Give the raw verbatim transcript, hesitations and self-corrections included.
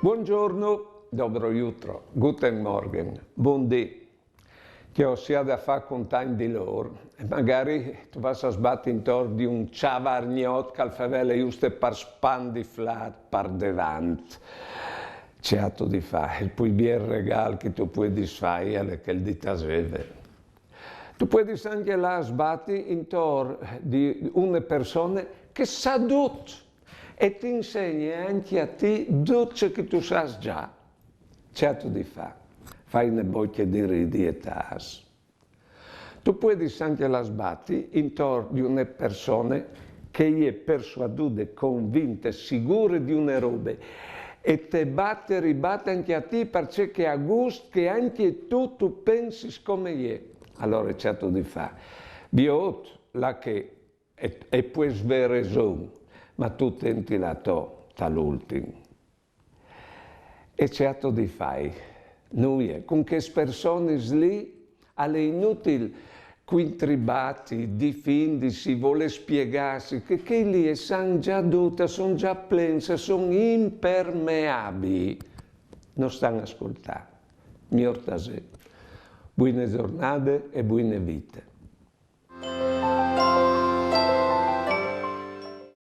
Buongiorno, dobro jutro, guten Morgen, bundì. Che o sia da fâ cuntagn di lôr, e magari tu vâs a sbati intor di un cjavargnot che al fevele juste par spandiflât par devant. Ce âstu di fâ? Il plui biel regâl che tu puedis fâi al è chel di taseve. Tu puedis ancje lâ a sbati intor di une persone che e sa dut e ti insegne ancje a ti dut ce che tu sâs za. Ce âstu di fâ? Fâi une bocje di ridi e tâs. Tu puedis ancje lâ a sbati intor di une persone che e je persuadude, convinte, sigure di une robe, e te bat e ribat ancje a ti, parcè che e à gust che ancje tu tu pensis come jê. Alore ce âstu di fâ? Viôt, là che e, e pues vê reson, ma tu tentila to tal ultin. E ce âstu di fâi? Nuie, cun chês personis li al è inutil cuintribâti, difindisi, volê spiegâsi, che chei li a san za dut, a son za plens, a son impermeabii. No stan a scoltâ. Miôr tasê. Buine zornade e buine vite.